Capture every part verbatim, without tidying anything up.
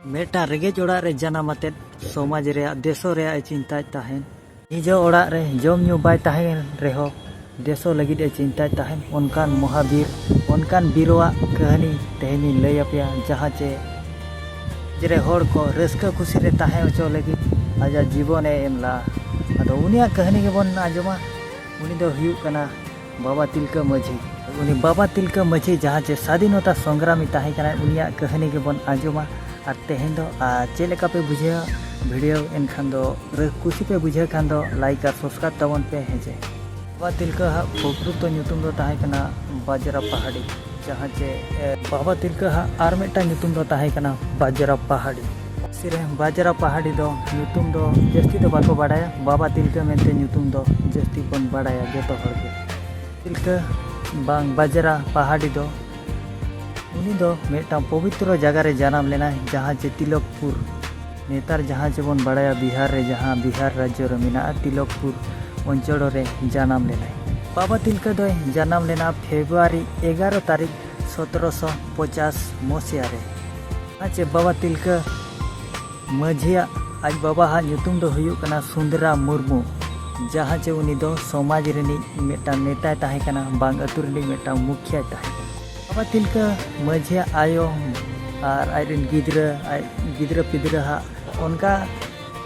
ᱢᱤᱫᱴᱟᱝ ᱨᱮᱸᱜᱮᱡ ᱚᱲᱟᱜ ᱨᱮ ᱡᱟᱱᱟᱢ ᱟᱛᱮᱫ ᱥᱚᱢᱟᱡᱽ ᱨᱮᱭᱟᱜ, ᱫᱮᱥᱚ ᱨᱮᱭᱟᱜ ᱮ ᱪᱤᱱᱛᱟᱭ ᱛᱟᱦᱮᱱ᱾ ᱱᱤᱡᱮ ᱚᱲᱟᱜ ᱨᱮ ᱡᱚᱢ ᱧᱩ ᱵᱟᱭ ᱛᱟᱦᱮᱱ ᱨᱮᱦᱚᱸ ᱫᱮᱥᱚ ᱞᱟᱹᱜᱤᱫ ᱮ ᱪᱤᱱᱛᱟᱭ ᱛᱟᱦᱮᱱ, ᱚᱱᱠᱟᱱ ᱢᱚᱦᱟᱵᱤᱨ, ᱚᱱᱠᱟᱱ ᱵᱤᱨᱚᱣᱟᱜ ᱠᱟᱹᱦᱱᱤ ᱛᱮᱦᱮᱧ ᱤᱧ ᱞᱟᱹᱭ ᱟᱯᱮᱭᱟ, ᱡᱟᱦᱟᱸ ᱪᱮ ᱡᱮᱨᱮ ᱦᱚᱲ ᱠᱚ ᱨᱟᱹᱥᱠᱟᱹ ᱠᱷᱩᱥᱤ ᱨᱮ ᱛᱟᱦᱮᱸ ᱦᱚᱪᱚ ᱞᱟᱹᱜᱤᱫ ᱟᱡᱟᱜ ᱡᱤᱵᱚᱱ ᱮ ᱮᱢ ᱞᱟᱜᱼᱟ᱾ ᱟᱫᱚ ᱩᱱᱤᱭᱟᱜ ᱠᱟᱹᱦᱱᱤ ᱜᱮᱵᱚᱱ ᱟᱸᱡᱚᱢᱟ᱾ ᱩᱱᱤ ᱫᱚ ᱦᱩᱭᱩᱜ ᱠᱟᱱᱟ ᱵᱟᱵᱟ ᱛᱤᱞᱠᱟᱹ ᱢᱟᱹᱡᱷᱤ᱾ ᱩᱱᱤ ᱵᱟᱵᱟ ᱛᱤᱞᱠᱟᱹ ᱢᱟᱹᱡᱷᱤ ᱡᱟᱦᱟᱸ ᱪᱮ ᱥᱟᱫᱷᱤᱱᱚᱛᱟ ᱥᱚᱝᱜᱨᱟᱢᱤ ᱛᱟᱦᱮᱸ ᱠᱟᱱᱟᱭ, ᱩᱱᱤᱭᱟᱜ ᱠᱟᱹᱦᱱᱤ ᱜᱮᱵᱚᱱ ᱟᱸᱡᱚᱢᱟ᱾ ᱟᱨ ᱛᱮᱦᱮᱧ ᱫᱚ ᱟᱨ ᱪᱮᱫ ᱞᱮᱠᱟ ᱯᱮ ᱵᱩᱡᱷᱟᱹᱣᱟ ᱵᱷᱤᱰᱤᱭᱳ? ᱮᱱᱠᱷᱟᱱ ᱫᱚ ᱨᱟᱹ- ᱠᱩᱥᱤ ᱯᱮ ᱵᱩᱡᱷᱟᱹᱣ ᱠᱷᱟᱱ ᱫᱚ ᱞᱟᱭᱤᱠ ᱟᱨ ᱥᱟᱵᱥᱠᱨᱟᱭᱤᱵ ᱛᱟᱵᱚᱱ ᱯᱮ, ᱦᱮᱸ ᱪᱮ? ᱵᱟᱵᱟ ᱛᱤᱞᱠᱟᱹ ᱦᱟᱜ ᱯᱨᱚᱠᱨᱤᱛᱚ ᱧᱩᱛᱩᱢ ᱫᱚ ᱛᱟᱦᱮᱸ ᱠᱟᱱᱟ ᱵᱟᱡᱽᱨᱟ ᱯᱟᱦᱟᱲᱤ, ᱡᱟᱦᱟᱸ ᱪᱮ, ᱮ, ᱵᱟᱵᱟ ᱛᱤᱞᱠᱟᱹ ᱦᱟᱜ ᱟᱨ ᱢᱤᱫᱴᱟᱝ ᱧᱩᱛᱩᱢ ᱫᱚ ᱛᱟᱦᱮᱸ ᱠᱟᱱᱟ ᱵᱟᱡᱽᱨᱟ ᱯᱟᱦᱟᱲᱤ᱾ ᱥᱮᱨᱮᱧ ᱵᱟᱡᱽᱨᱟ ᱯᱟᱦᱟᱲᱤ ᱫᱚ ᱧᱩᱛᱩᱢ ᱫᱚ ᱡᱟᱹᱥᱛᱤ ᱫᱚ ᱵᱟᱠᱚ ᱵᱟᱲᱟᱭᱟ, ᱵᱟᱵᱟ ᱛᱤᱞᱠᱟᱹ ᱢᱮᱱᱛᱮ ᱧᱩᱛᱩᱢ ᱫᱚ ᱡᱟᱹᱥᱛᱤ ᱵᱚᱱ ᱵᱟᱲᱟᱭᱟ ᱡᱚᱛᱚ ᱦᱚᱲ ᱜᱮ᱾ ᱛᱤᱞᱠᱟᱹ ᱵᱟᱝ ᱵᱟᱡᱽᱨᱟ ᱯᱟᱦᱟᱲᱤ ᱫᱚ ᱩᱱᱤ ᱫᱚ ᱢᱤᱫᱴᱟᱝ ᱯᱚᱵᱤᱛᱨᱚ ᱡᱟᱭᱜᱟ ᱨᱮ ᱡᱟᱱᱟᱢ ᱞᱮᱱᱟᱭ, ᱡᱟᱦᱟᱸ ᱪᱮ ᱛᱤᱞᱚᱠᱯᱩᱨ, ᱱᱮᱛᱟᱨ ᱡᱟᱦᱟᱸ ᱪᱮᱵᱚᱱ ᱵᱟᱲᱟᱭᱟ ᱵᱤᱦᱟᱨ ᱨᱮ, ᱡᱟᱦᱟᱸ ᱵᱤᱦᱟᱨ ᱨᱟᱡᱽᱡᱚ ᱨᱮ ᱢᱮᱱᱟᱜᱼᱟ, ᱛᱤᱞᱚᱠᱯᱩᱨ ᱚᱧᱪᱚᱲ ᱨᱮ ᱡᱟᱱᱟᱢ ᱞᱮᱱᱟᱭ᱾ ᱵᱟᱵᱟ ᱛᱤᱞᱠᱟᱹ ᱫᱚᱭ ᱡᱟᱱᱟᱢ ᱞᱮᱱᱟ ᱯᱷᱮᱵᱽᱨᱩᱣᱟᱨᱤ ᱮᱜᱟᱨᱚ ᱛᱟᱹᱨᱤᱠᱷ ᱥᱚᱛᱨᱚᱥᱚ ᱯᱚᱪᱟᱥ ᱢᱚᱥᱤᱦᱟ ᱨᱮ᱾ ᱡᱟᱦᱟᱸ ᱪᱮ ᱵᱟᱵᱟ ᱛᱤᱞᱠᱟᱹ ᱢᱟᱹᱡᱷᱤᱭᱟᱜ ᱟᱡ ᱵᱟᱵᱟᱣᱟᱜ ᱧᱩᱛᱩᱢ ᱫᱚ ᱦᱩᱭᱩᱜ ᱠᱟᱱᱟ ᱥᱩᱱᱫᱨᱟ ᱢᱩᱨᱢᱩ, ᱡᱟᱦᱟᱸ ᱪᱮ ᱩᱱᱤ ᱫᱚ ᱥᱚᱢᱟᱡᱽ ᱨᱤᱱᱤᱡ ᱢᱤᱫᱴᱟᱝ ᱱᱮᱛᱟᱭ ᱛᱟᱦᱮᱸ ᱠᱟᱱᱟ, ᱵᱟᱝ ᱟᱹᱛᱩ ᱨᱤᱱᱤᱡ ᱢᱤᱫᱴᱟᱝ ᱢᱩᱠᱷᱤᱭᱟᱭ ᱛᱟᱦᱮᱸ ᱠᱟᱱᱟ᱾ ᱵᱟᱵᱟ ᱛᱤᱞᱠᱟᱹ ᱢᱟᱹᱡᱷᱤᱭᱟᱜ ᱟᱭᱳ ᱟᱨ ᱟᱡ ᱨᱤᱱ ᱜᱤᱫᱽᱨᱟᱹ, ᱟᱡ ᱜᱤᱫᱽᱨᱟᱹ ᱯᱤᱫᱽᱨᱟᱹ ᱦᱟᱜ ᱚᱱᱠᱟ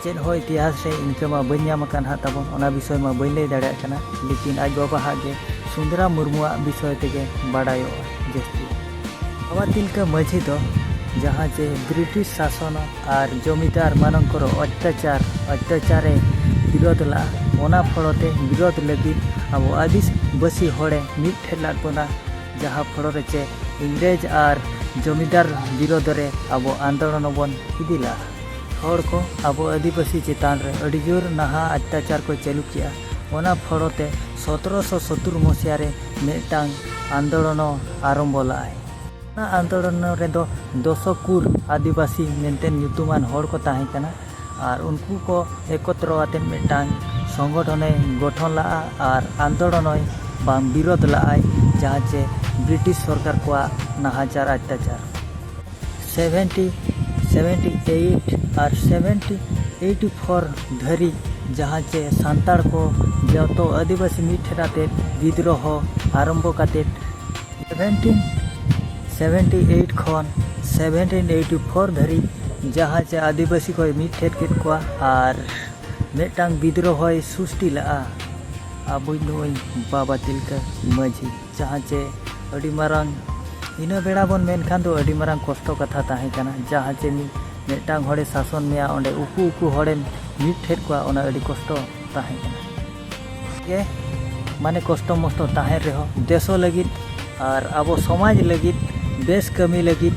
ᱪᱮᱫ ᱦᱚᱸ ᱤᱛᱤᱦᱟᱥ ᱨᱮ ᱤᱱᱠᱟᱹ ᱢᱟ ᱵᱟᱹᱧ ᱧᱟᱢ ᱟᱠᱟᱱ ᱦᱟᱸᱜ ᱛᱟᱵᱚᱱ, ᱚᱱᱟ ᱵᱤᱥᱚᱭ ᱢᱟ ᱵᱟᱹᱧ ᱞᱟᱹᱭ ᱫᱟᱲᱮᱭᱟᱜ ᱠᱟᱱᱟ, ᱞᱮᱠᱤᱱ ᱟᱡ ᱵᱟᱵᱟ ᱦᱟᱜ ᱜᱮ ᱥᱩᱱᱫᱨᱟ ᱢᱩᱨᱢᱩᱣᱟᱜ ᱵᱤᱥᱚᱭ ᱛᱮᱜᱮ ᱵᱟᱰᱟᱭᱚᱜᱼᱟ ᱡᱟᱹᱥᱛᱤ᱾ ᱵᱟᱵᱟ ᱛᱤᱞᱠᱟᱹ ᱢᱟᱹᱡᱷᱤ ᱫᱚ ᱡᱟᱦᱟᱸ ᱪᱮ ᱵᱨᱤᱴᱤᱥ ᱥᱟᱥᱚᱱ ᱟᱨ ᱡᱚᱢᱤᱫᱟᱨ ᱢᱟᱱᱚᱝᱠᱚᱨ ᱚᱛᱛᱟᱪᱟᱨ, ᱚᱛᱛᱟᱪᱟᱨᱮ ᱵᱤᱨᱳᱫᱷ ᱞᱟᱜᱼᱟ, ᱚᱱᱟ ᱯᱷᱚᱲᱚᱛᱮ ᱵᱤᱨᱳᱫᱷ ᱞᱟᱹᱜᱤᱫ ᱟᱵᱚ ᱟᱹᱫᱤᱵᱟᱹᱥᱤ ᱦᱚᱲᱮ ᱢᱤᱫ ᱴᱷᱮᱱ ᱞᱟᱫ ᱵᱚᱱᱟ, ᱡᱟᱦᱟᱸ ᱯᱷᱚᱲᱚ ᱨᱮ ᱪᱮ ᱤᱝᱨᱮᱡᱽ ᱟᱨ ᱡᱚᱢᱤᱫᱟᱨ ᱵᱤᱨᱳᱫᱷ ᱨᱮ ᱟᱵᱚ ᱟᱱᱫᱳᱞᱚᱱ ᱵᱚᱱ ᱤᱫᱤ ᱞᱟᱜᱼᱟ᱾ ᱦᱚᱲ ᱠᱚ ᱟᱵᱚ ᱟᱹᱫᱤᱵᱟᱹᱥᱤ ᱪᱮᱛᱟᱱ ᱨᱮ ᱟᱹᱰᱤ ᱡᱳᱨ ᱱᱟᱦᱟ ᱚᱛᱛᱟᱪᱟᱨ ᱠᱚ ᱪᱟᱹᱞᱩ ᱠᱮᱜᱼᱟ᱾ ᱚᱱᱟ ᱯᱷᱚᱲᱚᱛᱮ ᱥᱚᱛᱨᱚᱥᱚ ᱥᱚᱛᱛᱚᱨ ᱢᱚᱥᱤᱦᱟ ᱨᱮ ᱢᱤᱫᱴᱟᱝ ᱟᱱᱫᱳᱞᱚᱱ ᱟᱨᱚᱢᱵᱚ ᱞᱟᱜᱼᱟᱭ᱾ ᱚᱱᱟ ᱟᱱᱫᱳᱞᱚᱱ ᱨᱮᱫᱚ ᱫᱚᱥᱚ ᱠᱩᱨ ᱟᱹᱫᱤᱵᱟᱹᱥᱤ ᱢᱮᱱᱛᱮ ᱧᱩᱛᱩᱢᱟᱱ ᱦᱚᱲ ᱠᱚ ᱛᱟᱦᱮᱸ ᱠᱟᱱᱟ ᱟᱨ ᱩᱱᱠᱩ ᱠᱚ ᱮᱠᱚᱛᱨᱚ ᱟᱛᱮᱫ ᱢᱤᱫᱴᱟᱝ ᱥᱚᱝᱜᱚᱴᱷᱚᱱᱮ ᱜᱚᱴᱷᱚᱱ ᱞᱟᱜᱼᱟ ᱟᱨ ᱟᱱᱫᱳᱞᱚᱱ ᱵᱟᱝ ᱵᱤᱨᱳᱫᱷ ᱞᱟᱜᱼᱟᱭ, ᱡᱟᱦᱟᱸ ᱪᱮ ᱵᱨᱤᱴᱤᱥ ᱥᱚᱨᱠᱟᱨ ᱠᱚᱣᱟᱜ ᱱᱟᱦᱟᱪᱟᱨ ᱚᱛᱛᱟᱪᱟᱨ᱾ ᱥᱮᱵᱷᱮᱱᱴᱤ ᱥᱮᱵᱷᱮᱱᱴᱤ ᱮᱭᱤᱴ ᱟᱨ ᱥᱮᱵᱷᱮᱱᱴᱤ ᱮᱭᱤᱴ ᱯᱷᱳᱨ ᱫᱷᱟᱹᱨᱤᱡ, ᱡᱟᱦᱟᱸ ᱪᱮ ᱥᱟᱱᱛᱟᱲ ᱠᱚ ᱡᱚᱛᱚ ᱟᱹᱫᱤᱵᱟᱹᱥᱤ ᱢᱤᱫ ᱴᱷᱮᱱ ᱟᱛᱮᱫ ᱵᱤᱫᱽᱨᱚᱦᱚ ᱟᱨᱟᱢᱵᱚ ᱠᱟᱛᱮᱫ ᱥᱮᱵᱷᱮᱱᱴᱤᱱ ᱥᱮᱵᱷᱮᱱᱴᱤ ᱮᱭᱤᱴ ᱠᱷᱚᱱ ᱥᱮᱵᱷᱮᱱᱴᱤᱱ ᱮᱭᱤᱴᱤ ᱯᱷᱳᱨ ᱫᱷᱟᱹᱨᱤᱡ, ᱡᱟᱦᱟᱸ ᱪᱮ ᱟᱹᱫᱤᱵᱟᱹᱥᱤ ᱠᱚᱭ ᱢᱤᱫ ᱴᱷᱮᱱ ᱠᱮᱫ ᱠᱚᱣᱟ ᱟᱨ ᱢᱤᱫᱴᱟᱝ ᱵᱤᱫᱽᱨᱚᱦᱚᱭ ᱥᱩᱥᱴᱤ ᱞᱟᱜᱼᱟ ᱟᱵᱚᱭᱤᱡ ᱱᱩᱭ ᱵᱟᱵᱟ ᱛᱤᱞᱠᱟᱹ ᱢᱟᱹᱡᱷᱤ, ᱡᱟᱦᱟᱸ ᱪᱮ ᱟᱹᱰᱤ ᱢᱟᱨᱟᱝ, ᱤᱱᱟᱹ ᱵᱮᱲᱟ ᱵᱚᱱ ᱢᱮᱱᱠᱷᱟᱱ ᱫᱚ ᱟᱹᱰᱤ ᱢᱟᱨᱟᱝ ᱠᱚᱥᱴᱚ ᱠᱟᱛᱷᱟ ᱛᱟᱦᱮᱸ ᱠᱟᱱᱟ, ᱡᱟᱦᱟᱸ ᱪᱮ ᱢᱤᱫ ᱢᱤᱫᱴᱟᱝ ᱦᱚᱲᱮ ᱥᱟᱥᱚᱱ ᱢᱮᱭᱟ, ᱚᱸᱰᱮ ᱩᱠᱩ ᱩᱠᱩ ᱦᱚᱲᱮᱢ ᱢᱤᱫ ᱴᱷᱮᱱ ᱠᱚᱣᱟ, ᱚᱱᱟ ᱟᱹᱰᱤ ᱠᱚᱥᱴᱚ ᱛᱟᱦᱮᱸ ᱠᱟᱱᱟ᱾ ᱜᱮ ᱢᱟᱱᱮ ᱠᱚᱥᱴᱚ ᱢᱚᱥᱴᱚ ᱛᱟᱦᱮᱸ ᱨᱮᱦᱚᱸ ᱫᱮᱥᱚ ᱞᱟᱹᱜᱤᱫ ᱟᱨ ᱟᱵᱚ ᱥᱚᱢᱟᱡᱽ ᱞᱟᱹᱜᱤᱫ, ᱵᱮᱥ ᱠᱟᱹᱢᱤ ᱞᱟᱹᱜᱤᱫ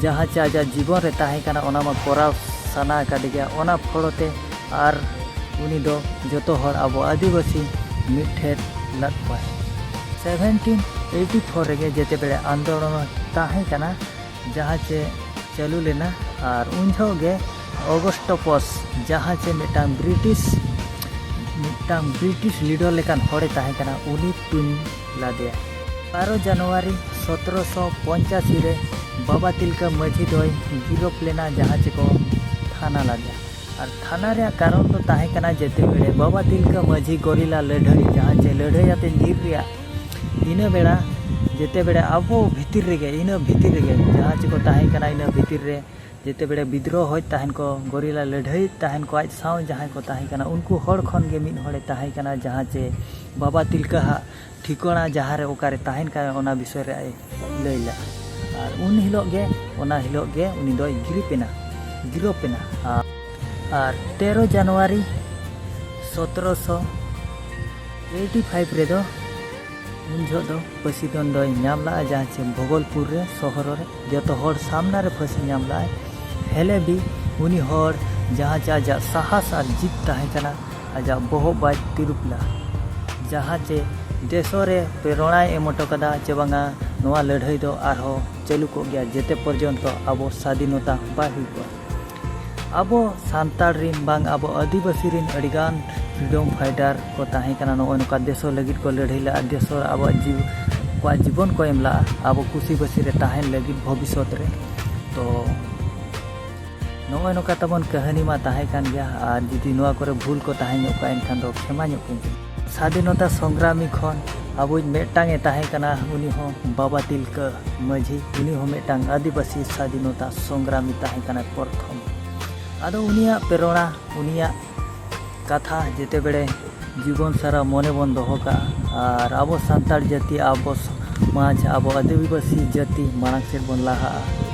ᱡᱟᱦᱟᱸ ᱪᱮ ᱟᱡᱟᱜ ᱡᱤᱵᱚᱱ ᱨᱮ ᱛᱟᱦᱮᱸ ᱠᱟᱱᱟ, ᱚᱱᱟ ᱢᱟ ᱠᱚᱨᱟᱣ ᱥᱟᱱᱟ ᱟᱠᱟᱫᱮ ᱜᱮᱭᱟ᱾ ᱚᱱᱟ ᱯᱷᱚᱲᱚ ᱛᱮ ᱟᱨ ᱩᱱᱤ ᱫᱚ ᱡᱚᱛᱚ ᱦᱚᱲ ᱟᱵᱚ ᱟᱹᱫᱤᱵᱟᱹᱥᱤ ᱢᱤᱫ ᱴᱷᱮᱱ ᱞᱟᱫ ᱠᱚᱣᱟᱭ᱾ ᱥᱮᱵᱷᱮᱱᱴᱤᱱ ᱮᱭᱤᱴᱤ ᱯᱷᱳᱨ ᱨᱮᱜᱮ ᱡᱮᱛᱮ ᱵᱮᱲᱮ ᱟᱱᱫᱳᱞᱚᱱ ᱛᱟᱦᱮᱸ ᱠᱟᱱᱟ, ᱡᱟᱦᱟᱸ ᱪᱮ ᱪᱟᱹᱞᱩ ᱞᱮᱱᱟ᱾ ᱟᱨ ᱩᱱ ᱡᱚᱦᱚᱜ ᱜᱮ ᱚᱜᱚᱥᱴᱚᱯᱚᱥ, ᱡᱟᱦᱟᱸ ᱪᱮ ᱢᱤᱫᱴᱟᱝ ᱵᱨᱤᱴᱤᱥ, ᱢᱤᱫᱴᱟᱝ ᱵᱨᱤᱴᱤᱥ ᱞᱤᱰᱟᱨ ᱞᱮᱠᱟᱱ ᱦᱚᱲᱮ ᱛᱟᱦᱮᱸ ᱠᱟᱱᱟ, ᱩᱱᱤ ᱛᱩᱧ ᱞᱮᱫᱮᱭᱟ᱾ ᱵᱟᱨᱚ ᱡᱟᱱᱩᱣᱟᱨᱤ ᱥᱚᱛᱨᱚᱥᱚ ᱯᱚᱧᱪᱟᱥᱤ ᱨᱮ ᱵᱟᱵᱟ ᱛᱤᱞᱠᱟᱹ ᱢᱟᱹᱡᱷᱤ ᱫᱚᱭ ᱜᱤᱨᱚᱯ ᱞᱮᱱᱟ, ᱡᱟᱦᱟᱸ ᱪᱮ ᱠᱚ ᱛᱷᱟᱱᱟ ᱞᱮᱫᱮᱭᱟ᱾ ᱟᱨ ᱛᱷᱟᱱᱟ ᱨᱮᱭᱟᱜ ᱠᱟᱨᱚᱱ ᱫᱚ ᱛᱟᱦᱮᱸ ᱠᱟᱱᱟ ᱡᱮᱛᱮ ᱵᱮᱲᱮ ᱵᱟᱵᱟ ᱛᱤᱞᱠᱟᱹ ᱢᱟᱹᱡᱷᱤ ᱜᱚᱨᱤᱞᱟ ᱞᱟᱹᱲᱦᱟᱹᱭ, ᱡᱟᱦᱟᱸ ᱪᱮ ᱞᱟᱹᱲᱦᱟᱹᱭ ᱟᱛᱮ ᱧᱤᱨ ᱨᱮᱭᱟᱜ, ᱤᱱᱟᱹ ᱵᱮᱲᱟ ᱡᱮᱛᱮ ᱵᱮᱲᱮ ᱟᱵᱚ ᱵᱷᱤᱛᱤᱨ ᱨᱮᱜᱮ, ᱤᱱᱟᱹ ᱵᱷᱤᱛᱤᱨ ᱨᱮᱜᱮ ᱡᱟᱦᱟᱸ ᱪᱮ ᱠᱚ ᱛᱟᱦᱮᱸ ᱠᱟᱱᱟ, ᱤᱱᱟᱹ ᱵᱷᱤᱛᱤᱨ ᱨᱮ ᱡᱮᱛᱮ ᱵᱮᱲᱮ ᱵᱤᱫᱽᱨᱚᱦᱚᱭ ᱛᱟᱦᱮᱱ ᱠᱚ, ᱜᱚᱨᱤᱞᱟ ᱞᱟᱹᱲᱦᱟᱹᱭ ᱛᱟᱦᱮᱱ ᱠᱚ, ᱟᱡ ᱥᱟᱶ ᱡᱟᱦᱟᱸᱭ ᱠᱚ ᱛᱟᱦᱮᱸ ᱠᱟᱱᱟ, ᱩᱱᱠᱩ ᱦᱚᱲ ᱠᱷᱚᱱ ᱜᱮ ᱢᱤᱫ ᱦᱚᱲᱮ ᱛᱟᱦᱮᱸ ᱠᱟᱱᱟ, ᱡᱟᱦᱟᱸ ᱪᱮ ᱵᱟᱵᱟ ᱛᱤᱞᱠᱟᱹ ᱦᱟᱜ ᱴᱷᱤᱠᱟᱹᱱᱟ ᱡᱟᱦᱟᱸ ᱨᱮ ᱚᱠᱟᱨᱮ ᱛᱟᱦᱮᱱ ᱠᱟᱱᱟ, ᱚᱱᱟ ᱵᱤᱥᱚᱭ ᱨᱮ ᱟᱡ ᱞᱟᱹᱭ ᱞᱮᱫᱼᱟ᱾ ᱟᱨ ᱩᱱ ᱦᱤᱞᱳᱜ ᱜᱮ, ᱚᱱᱟ ᱦᱤᱞᱳᱜ ᱜᱮ ᱩᱱᱤ ᱫᱚᱭ ᱜᱤᱨᱤᱯ ᱮᱱᱟ, ᱜᱤᱨᱚᱯ ᱮᱱᱟ᱾ ᱟᱨ, ᱟᱨ ᱛᱮᱨᱚ ᱡᱟᱱᱩᱣᱟᱨᱤ ᱥᱚᱛᱨᱚᱥᱚ ᱮᱭᱤᱴᱤ ᱯᱷᱟᱭᱤᱵᱷ ᱨᱮᱫᱚ ᱩᱱ ᱡᱚᱦᱚᱜ ᱫᱚ ᱯᱷᱟᱹᱥᱤ ᱫᱚᱱ ᱫᱚᱭ ᱧᱟᱢ ᱞᱮᱫᱼᱟ, ᱡᱟᱦᱟᱸ ᱪᱮ ᱵᱷᱚᱜᱚᱞᱯᱩᱨ ᱨᱮ, ᱥᱚᱦᱚᱨ ᱨᱮ ᱡᱚᱛᱚ ᱦᱚᱲ ᱥᱟᱢᱱᱟ ᱨᱮ ᱯᱷᱟᱹᱥᱤ ᱧᱟᱢ ᱞᱮᱫᱼᱟᱭ᱾ ᱦᱮᱞᱮ ᱵᱤ ᱩᱱᱤ ᱦᱚᱲ ᱡᱟᱦᱟᱸ ᱪᱮ ᱟᱡᱟᱜ ᱥᱟᱦᱟᱥ ᱟᱨ ᱡᱤᱛ ᱛᱟᱦᱮᱸ ᱠᱟᱱᱟ, ᱟᱡᱟᱜ ᱵᱚᱦᱚᱜ ᱵᱟᱭ ᱛᱤᱨᱩᱯ ᱞᱮᱫᱼᱟ, ᱡᱟᱦᱟᱸ ᱪᱮ ᱫᱮᱥᱚ ᱨᱮ ᱯᱨᱮᱨᱚᱬᱟᱭ ᱮᱢ ᱦᱚᱴᱚ ᱠᱟᱫᱟ ᱪᱮ ᱵᱟᱝᱟ, ᱱᱚᱣᱟ ᱞᱟᱹᱲᱦᱟᱹᱭ ᱫᱚ ᱟᱨᱦᱚᱸ ᱪᱟᱹᱞᱩ ᱠᱚᱜ ᱜᱮᱭᱟ, ᱡᱮᱛᱮ ᱯᱚᱨᱡᱚᱱᱛᱚ ᱟᱵᱚ ᱥᱟᱫᱷᱤᱱᱚᱛᱟ ᱵᱟᱭ ᱦᱩᱭ ᱠᱚᱜᱼᱟ᱾ ᱟᱵᱚ ᱥᱟᱱᱛᱟᱲ ᱨᱤᱱ ᱵᱟᱝ ᱟᱵᱚ ᱟᱹᱫᱤᱵᱟᱹᱥᱤ ᱨᱤᱱ ᱟᱹᱰᱤᱜᱟᱱ freedom fighter ᱠᱚ ᱛᱟᱦᱮᱸ ᱠᱟᱱᱟ, ᱱᱚᱜᱼᱚᱭ ᱱᱚᱝᱠᱟ ᱫᱮᱥᱚ ᱞᱟᱹᱜᱤᱫ ᱠᱚ ᱞᱟᱹᱲᱦᱟᱹᱭ ᱞᱟᱜᱼᱟ, ᱫᱮᱥᱚ ᱟᱵᱚᱣᱟᱜ ᱡᱤᱣᱤ, ᱟᱠᱚᱣᱟᱜ ᱡᱤᱵᱚᱱ ᱠᱚ ᱮᱢ ᱞᱟᱜᱼᱟ ᱟᱵᱚ ᱠᱩᱥᱤ ᱵᱟᱹᱥᱤ ᱨᱮ ᱛᱟᱦᱮᱱ ᱞᱟᱹᱜᱤᱫ ᱵᱷᱚᱵᱤᱥᱥᱚᱛ ᱨᱮ᱾ ᱛᱚ ᱱᱚᱜᱼᱚᱭ ᱱᱚᱝᱠᱟ ᱛᱟᱵᱚᱱ ᱠᱟᱹᱦᱱᱤ ᱢᱟ ᱛᱟᱦᱮᱸ ᱠᱟᱱ ᱜᱮᱭᱟ, ᱟᱨ ᱡᱩᱫᱤ ᱱᱚᱣᱟ ᱠᱚᱨᱮ ᱵᱷᱩᱞ ᱠᱚ ᱛᱟᱦᱮᱸ ᱧᱚᱜ ᱠᱚᱜᱼᱟ, ᱮᱱᱠᱷᱟᱱ ᱫᱚ ᱠᱷᱮᱢᱟ ᱧᱚᱜ ᱠᱟᱹᱧ ᱯᱮ᱾ ᱥᱟᱫᱷᱤᱱᱚᱛᱟ ᱥᱚᱝᱜᱨᱟᱢᱤ ᱠᱷᱚᱱ ᱟᱵᱚᱭᱤᱡ ᱢᱤᱫᱴᱟᱝ ᱮ ᱛᱟᱦᱮᱸ ᱠᱟᱱᱟ, ᱩᱱᱤ ᱦᱚᱸ ᱵᱟᱵᱟ ᱛᱤᱞᱠᱟᱹ ᱢᱟᱹᱡᱷᱤ, ᱩᱱᱤ ᱦᱚᱸ ᱢᱤᱫᱴᱟᱝ ᱟᱹᱫᱤᱵᱟᱹᱥᱤ ᱥᱟᱫᱷᱤᱱᱚᱛᱟ ᱥᱚᱝᱜᱨᱟᱢᱤ ᱛᱟᱦᱮᱸ ᱠᱟᱱᱟᱭ ᱯᱨᱚᱛᱷᱚᱢ᱾ ᱟᱫᱚ ᱩᱱᱤᱭᱟᱜ ᱯᱨᱮᱨᱚᱱᱟ, ᱩᱱᱤᱭᱟᱜ ᱠᱟᱛᱷᱟ ᱡᱮᱛᱮ ᱵᱮᱲᱮ ᱡᱤᱵᱚᱱ ᱥᱟᱨᱟ ᱢᱚᱱᱮ ᱵᱚᱱ ᱫᱚᱦᱚ ᱠᱟᱜᱼᱟ, ᱟᱨ ᱟᱵᱚ ᱥᱟᱱᱛᱟᱲ ᱡᱟᱹᱛᱤ, ᱟᱵᱚ ᱥᱚᱢᱟᱡᱽ, ᱟᱵᱚ ᱟᱹᱫᱤᱵᱟᱹᱥᱤ ᱡᱟᱹᱛᱤ ᱢᱟᱲᱟᱝ ᱥᱮᱫ ᱵᱚᱱ ᱞᱟᱦᱟᱜᱼᱟ᱾